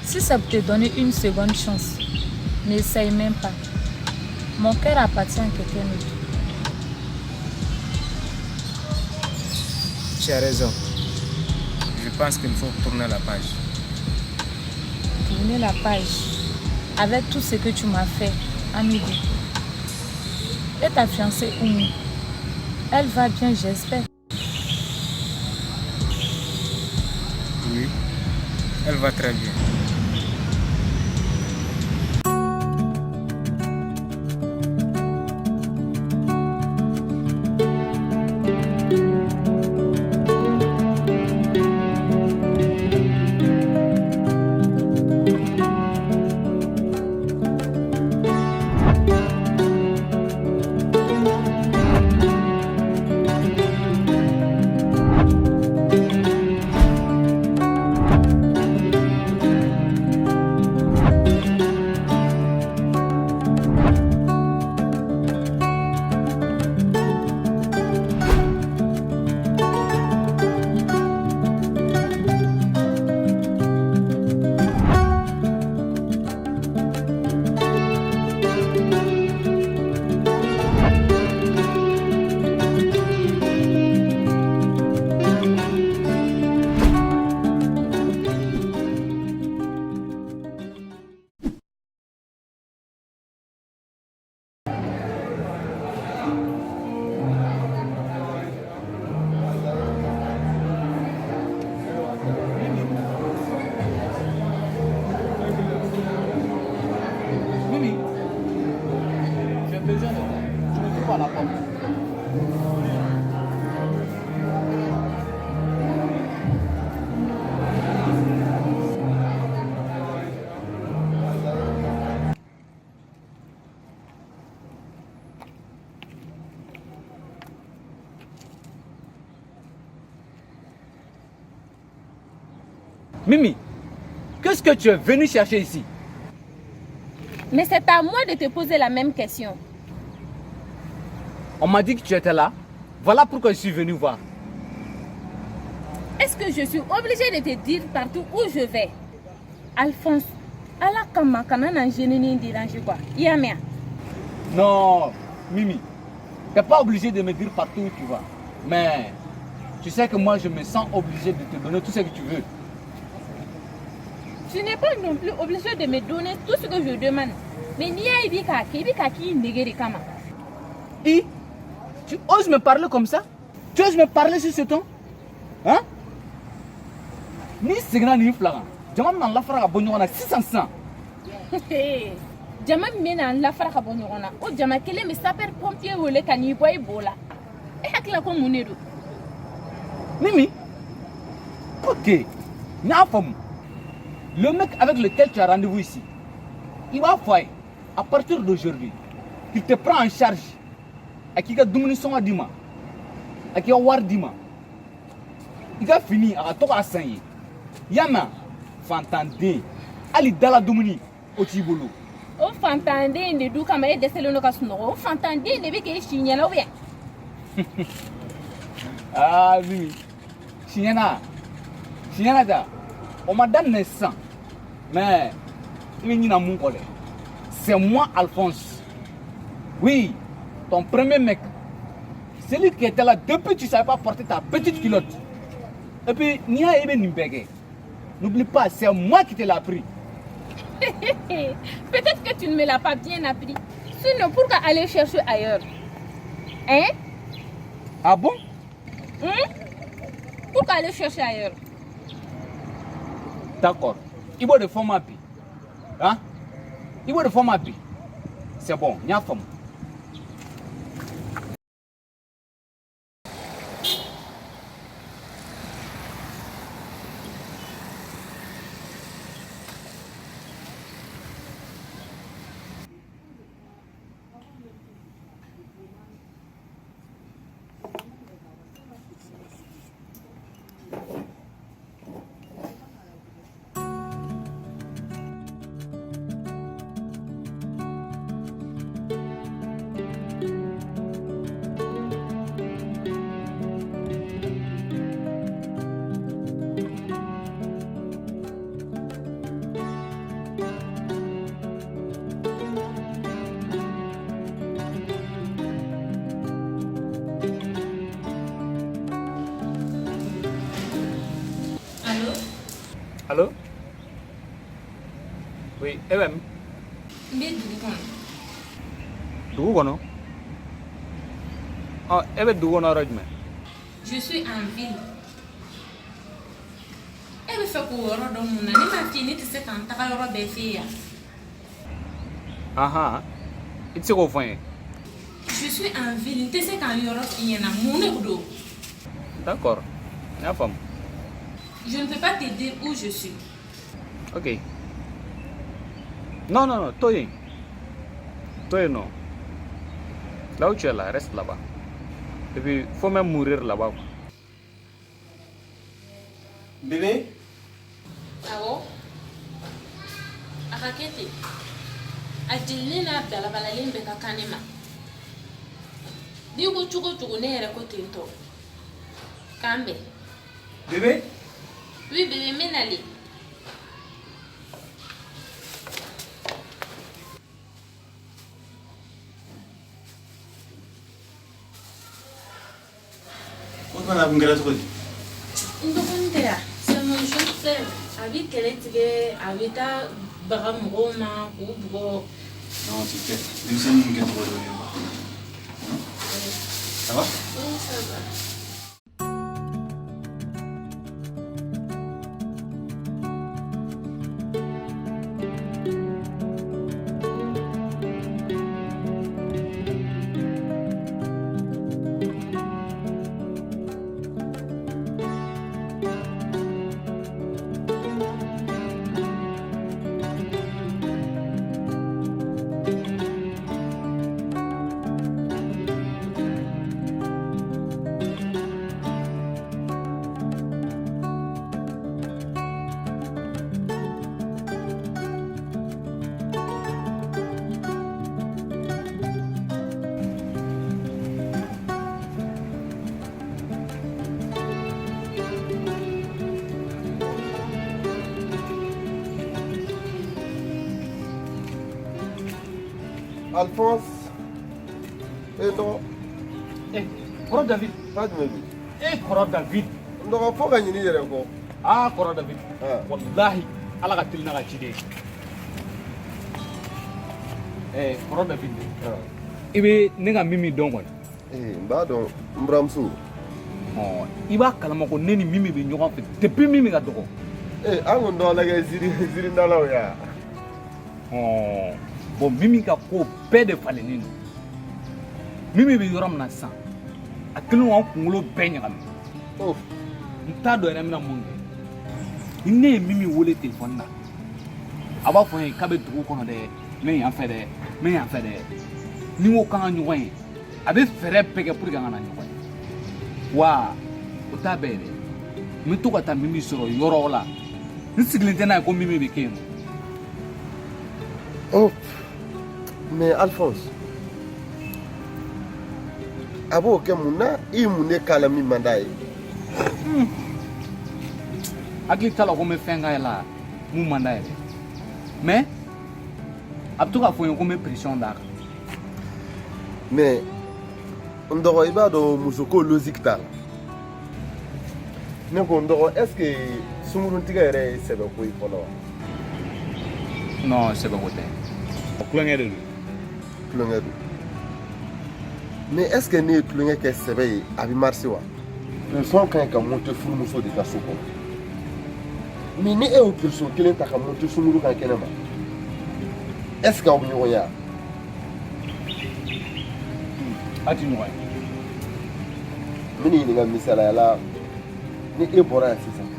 Si ça peut te donner une seconde chance, n'essaye même pas. Mon cœur appartient à quelqu'un d'autre. Tu as raison. Je pense qu'il faut tourner la page. Tourner la page avec tout ce que tu m'as fait, Amidou. Et ta fiancée Oumou, elle va bien, j'espère. Oui, elle va très bien. Mimi, j'ai besoin de toi. Je me trouve à la porte. Mimi, qu'est-ce que tu es venu chercher ici? Mais c'est à moi de te poser la même question. On m'a dit que tu étais là. Voilà pourquoi je suis venu voir. Est-ce que je suis obligée de te dire partout où je vais? Alphonse, ala kama kana na gêner ni déranger quoi. I y'a mɛn? Non, Mimi, tu n'es pas obligé de me dire partout où tu vas. Mais tu sais que moi, je me sens obligé de te donner tout ce que tu veux. Tu n'es pas non plus obligé de me donner tout ce que je demande. Mais n'i y'a ye i bɛ k'a kɛ, i bɛ k'a k'i nege de kama. I, tu oses me parler comme ça? Tu oses me parler sur ce ton? Hein? N'i seginna nin fila kan, jama bɛna lafara ka bɔ ɲɔgɔn na sisan sisan. Jama min bɛna lafara ka bɔ ɲɔgɔn na, o jama kelen bɛ sapeur pompier wele ka n'i bɔ i bo la. E hakili la ko mun de don? Mimi, ok, n y'a faamu. Le mec avec lequel tu as rendez-vous ici, il va fɔ a ye, à partir d'aujourd'hui, qu'il te prend en charge, a k'i ka dumuni sɔngɔ d'i ma, a k'i ka wari d'i ma, i ka fini a ka to k'a san i ye. I y'a mɛn? Fantanden, hali dala dumuni o t'i bolo. O fantanden de du kama e dɛsɛlen don ka sunɔgɔ. O fantanden de bɛ k'e si ɲɛna ou bien? Ah Mimi, siɲɛna, siɲɛna ta, o ma daminɛ sisan, mais i bɛ ɲina mun kɔ dɛ. C'est moi Alphonse. Oui, ton premier mec. Celui qui était là depuis que tu ne savais pas porter ta petite culotte. Et puis, n'i y'a ye i bɛ nin bɛɛ kɛ, n'oublie pas, c'est moi qui te l'ai appris. Peut-être que tu ne me l'as pas bien appris. Sinon, pourquoi aller chercher ailleurs? Hein? Ah bon? Hmm? Pourquoi aller chercher ailleurs? D'accord. I b'o de fɔ n ma bi. Hein? I b'o de fɔ n ma bi. C'est bon, n y'a faamu. Allo? Oui, e bɛ min? N bɛ dugu kɔnɔ. Dugu kɔnɔ? Ɔ, e bɛ dugu kɔnɔ yɔrɔ jumɛn? Je suis en ville. E bɛ fɛ k'o yɔrɔ dɔn mun na? Ne m'a f'i ye ne tɛ se ka n taga yɔrɔ bɛɛ f'e ye. Ahan, i tɛ se k'o fɔ n ye. Je suis en ville, n tɛ se ka n yɔrɔ f'i ɲɛna. Mun de don? D'accord, n y'a faamu. Je ne peux pas te dire où je suis. Ok. Non, non, non, to yen. To yen nɔ. Là où tu es là, reste là-bas. Et puis, faut même mourir là-bas, quoi. Bébé? Awɔ. A ka kɛ ten. A jeninen n'a balabalalen bɛɛ ka kan ne ma. N'i ko cogo o cogo, ne yɛrɛ ko ten tɔ. K'an bɛn. Bébé? Oui bébé, n bɛ nalen. O tuma na a kun kɛra cogo di? N dɔgɔnin tɛ yan. C'est mon jeune frère. A bɛ kɛlɛ tigɛ, a bɛ taa baga mɔgɔw ma k'u bugɔ. Non, c'est clair. Denmisɛnnin ninnu kɛcogo dɔ ye quoi. Ça va? Oui, ça va. Alphonse e tɔgɔ? Eh, kɔrɔ David. Fa jumɛn bi? Eh, kɔrɔ David. N dɔgɔ, fo ka ɲin'i yɛrɛ kɔ. Ah, kɔrɔ David. Wallahi, Ala ka teli n'a ka ciden ye. Eh, kɔrɔ David. I bɛ ne ka Mimi dɔn kɔni? Ee, n b'a dɔn, n buramuso. Ɔ, i b'a kalama ko ne ni Mimi bɛ ɲɔgɔn fɛ depuis Mimi ka dɔgɔ. Ee, an kun dɔn lajɛ ziiri ziirindalaw ya. Ɔ, bon, Mimi ka ko bɛɛ de falennen don. Mimi bɛ yɔrɔ min na sisan, a kɛlen don k'an kunkolo bɛɛ ɲagami. Oh. N t'a dɔn yɛrɛ n bɛna mun kɛ. Ni ne ye Mimi wele telefɔni na, a b'a fɔ n ye k'a bɛ dugu kɔnɔ dɛ, n bɛ yan fɛ dɛ, n bɛ yan fɛ dɛ. Ni n ko k'an ka ɲɔgɔn ye, a bɛ fɛɛrɛ bɛɛ kɛ pour que an ka na ɲɔgɔn ye. Wa o t'a bɛɛ ye dɛ. N bɛ to ka taa Mimi sɔrɔ yɔrɔ la, n sigilen tɛ n'a ye ko Mimi bɛ kɛ yen nɔ. Oh, mais Alphonse, a b'o kɛ mun na? I ye mun de k'a la min man d'a ye? Hakili t'a la ko n bɛ fɛn k'a la mun man d'a ye dɛ, mais a bɛ to k'a fɔ n ye ko n bɛ pression d'a kan. Mais n dɔgɔ, i b'a dɔn muso ko logique t'a la. Ne ko n dɔgɔ, est ce que sunkuruntigɛ yɛrɛ ye sɛbɛ ko ye fɔlɔ wa? Non, sɛbɛ ko tɛ, tulonkɛ de don. Tulonkɛ don, mais est ce que ne ye tulonkɛ kɛ sɛbɛ ye, a bɛ marcher wa? Pression ka ɲi ka monter furumuso de ka so kɔnɔ, mais ni e y'o pression kelen ta ka monter sunkuru kan kɛnɛ ma, est ce que aw bɛ ɲɔgɔn ye wa? A ti ɲɔgɔn ye. N bɛ n'i ɲininka, misaliya la, ni e bɔra yan sisan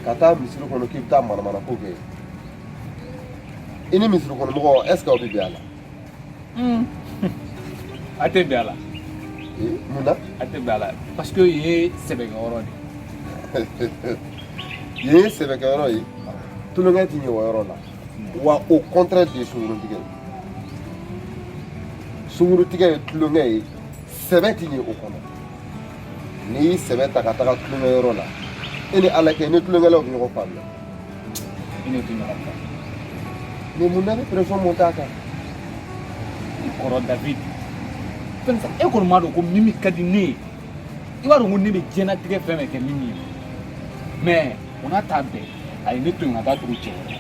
ka taa misiri kɔnɔ k'i bɛ taa manamanako kɛ, i ni misiri kɔnɔ mɔgɔ, est ce que aw bɛ bɛn a la? A tɛ bɛn a la. Mun na? A tɛ bɛn a la parce que yen ye sɛbɛkɛyɔrɔ de ye. Yen ye sɛbɛkɛyɔrɔ ye, tulonkɛ tɛ ɲɛ o yɔrɔ la. Wa au contraire de ye sunkurutigɛ ye. Sunkurutigɛ ye tulonkɛ ye, sɛbɛ tɛ ɲɛ o kɔnɔ. N'i y'i sɛbɛ ta ka taga tulonkɛyɔrɔ la, e ni Ala kɛ, ni tulonkɛlaw bɛ ɲɔgɔn faamuya? I n'o tɛ ɲɔgɔn faamu. Mais mun na bɛ pression monter a kan? I kɔrɔ David, fɛn sa, e kɔni b'a dɔn ko Mimi ka di ne ye. I b'a dɔn ko ne bɛ diɲɛlatigɛ fɛn bɛɛ kɛ Mimi ye, mais o n'a ta bɛɛ. A ye ne to yen ka taa tugu cɛ wɛrɛ.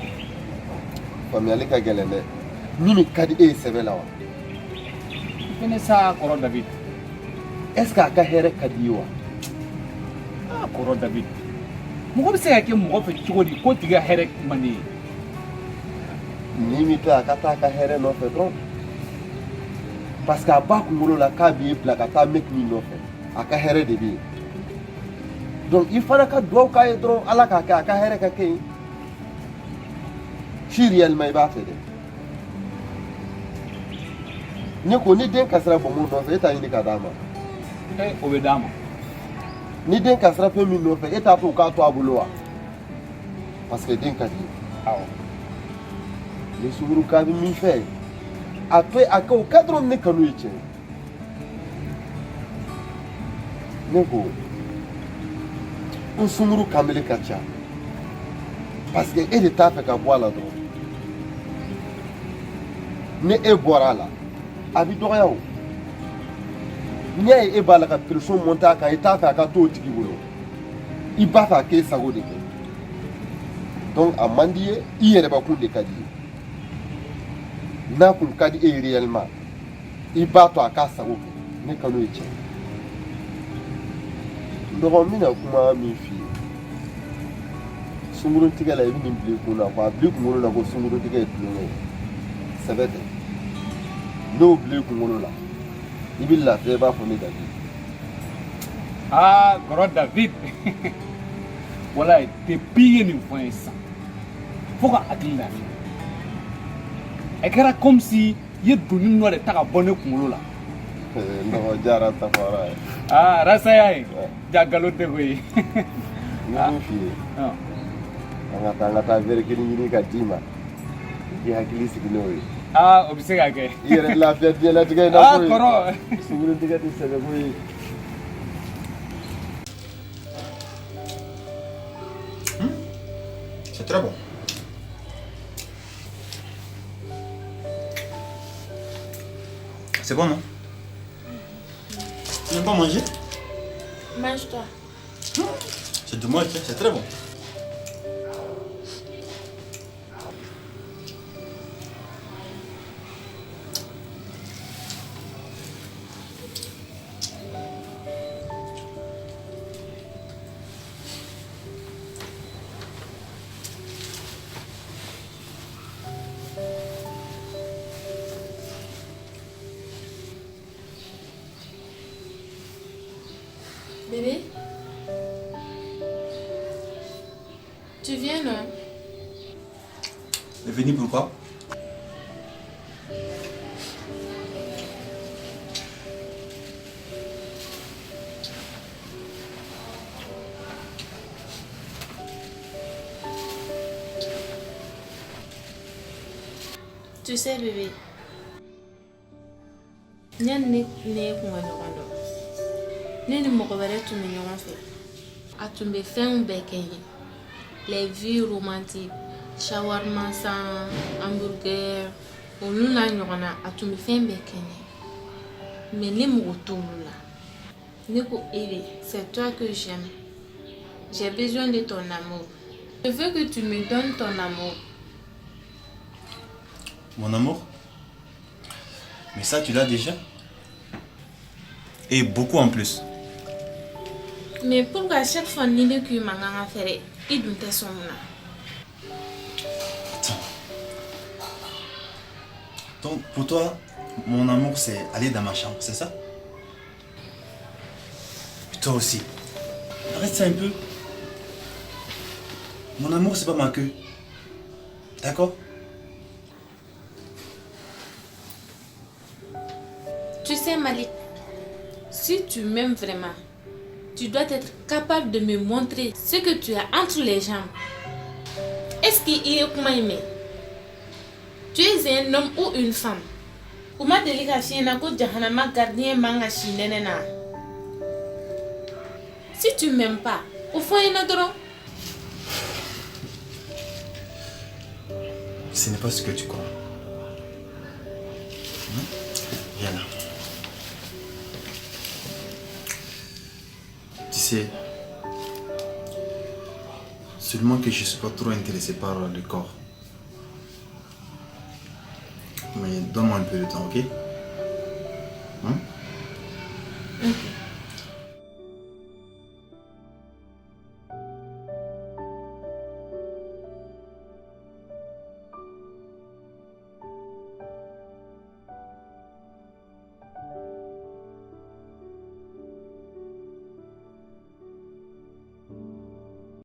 Faamuyali ka gɛlɛn dɛ. Mimi ka di e ye sɛbɛ la wa? I fɛnɛ sa, kɔrɔ David. Est ce que a ka hɛrɛ ka di i ye wa? Ah, kɔrɔ David, mɔgɔ bɛ se ka kɛ mɔgɔ fɛ cogo di k'o tigi ka hɛrɛ man di ye? Mimi to a ka taa a ka hɛrɛ nɔfɛ dɔrɔn, parce que a b'a kunkolo la k'a b'i bila ka taa mec min nɔfɛ, a ka hɛrɛ de bɛ yen. Donc i fana ka dugawu k'a ye dɔrɔn, Ala k'a kɛ a ka hɛrɛ ka kɛ yen. Si réellement i b'a fɛ dɛ. Ne ko ni den kasira bɔnbɔn nɔfɛ, e t'a ɲini ka d'a ma? Eh, o bɛ d'a ma. Ni den kasira fɛn min nɔfɛ, e t'a to o k'a to a bolo wa? Parce que den ka di ye. Awɔ. Ni sunguru k'a bɛ min fɛ, a to a kɛ o kɛ dɔrɔn. Ne kanu ye tiɲɛ ye. Ne ko n sunguru kanbele ka ca, parce que e de t'a fɛ ka bɔ a la dɔrɔn. Ni e bɔra a la, a bɛ dɔgɔya. O n'i y'a ye e b'a la ka pression monter a kan, i t'a fɛ a ka to o tigi bolo, i b'a fɛ a k'e sago de kɛ. Donc a man di ye, i yɛrɛbakun de ka di ye. N'a kun ka di e ye réellement, i b'a to a k'a sago kɛ. Ne kanu ye tiɲɛ. N dɔgɔ, n bɛna kuma min f'i ye sunguruntigɛ la, i bɛ nin bila i kun na ko a bila i kunkolo la ko sunguruntigɛ ye tulonkɛ ye, sɛbɛ tɛ. N'o bila i kunkolo la, i bɛ lafiya, i b'a fɔ ne David. Ah, kɔrɔ David, walayi, depuis i ye nin fɔ n ye sisan, fo ka hakili lafiya. A kɛra comme si i ye doni dɔ de ta ka bɔ ne kunkolo la. N dɔgɔ jara safara ye. Ah, rasaya ye ja, nkalon tɛ koyi. N bɛ min f'i ye, an ka taa verre kelen ɲini ka d'i ma, i k'i hakili sigi n'o ye. Ah, o bɛ se ka kɛ. I yɛrɛ lafiya diɲɛlatigɛ in na. Ah koyi. Kɔrɔ. Sunguruntigɛ tɛ sɛbɛ ko ye. C'est très bon. C'est bon, non? Tu n'aimes pas manger? Mange-toi. C'est dommage, hein, c'est très bon. Bébé? Tu viens, non? Est venu pourquoi? Tu sais, bébé, yani ne kun ka ɲɔgɔn dɔn, ne ni mɔgɔ wɛrɛ tun bɛ ɲɔgɔn fɛ. A tun bɛ fɛnw bɛɛ kɛ n ye, les vies romantiques, shawarma san, hamburger, olu n'a ɲɔgɔnna. A tun bɛ fɛn bɛɛ kɛ n ye, mais ne mago t'olu la. Ne ko e de, c'est toi que j'aime, j'ai besoin de ton amour, je veux que tu me donnes ton amour. Mon amour? Mais ça, tu l'as déjà. Et beaucoup en plus. Mais pourquoi chaque fois ni ne k'i ma n ka fɛrɛ, i dun tɛ sɔn mun na? Attends. Donc, pour toi, mon amour, c'est aller dans ma chambre, c'est ça? Et toi aussi. Arrête ça un peu. Mon amour, c'est pas ma queue. D'accord? Tu sais, Malik, si tu m'aimes vraiment, tu dois être capable de me montrer ce que tu as entre les jambes. Est-ce qu'il y a kuma in mɛn? Tu es un homme ou une femme? U ma deli ka f'i ɲɛna ko jahanama gardien man ka si nɛnɛ na? Si tu m'aimes pas, o fɔ n ɲɛna dɔrɔn. Ce n'est pas ce que tu crois. Viens là. Tu sais, ce Seulement que je ne suis pas trop intéressé par le corps. Mais donne-moi un peu de temps, ok? Hein? Ok.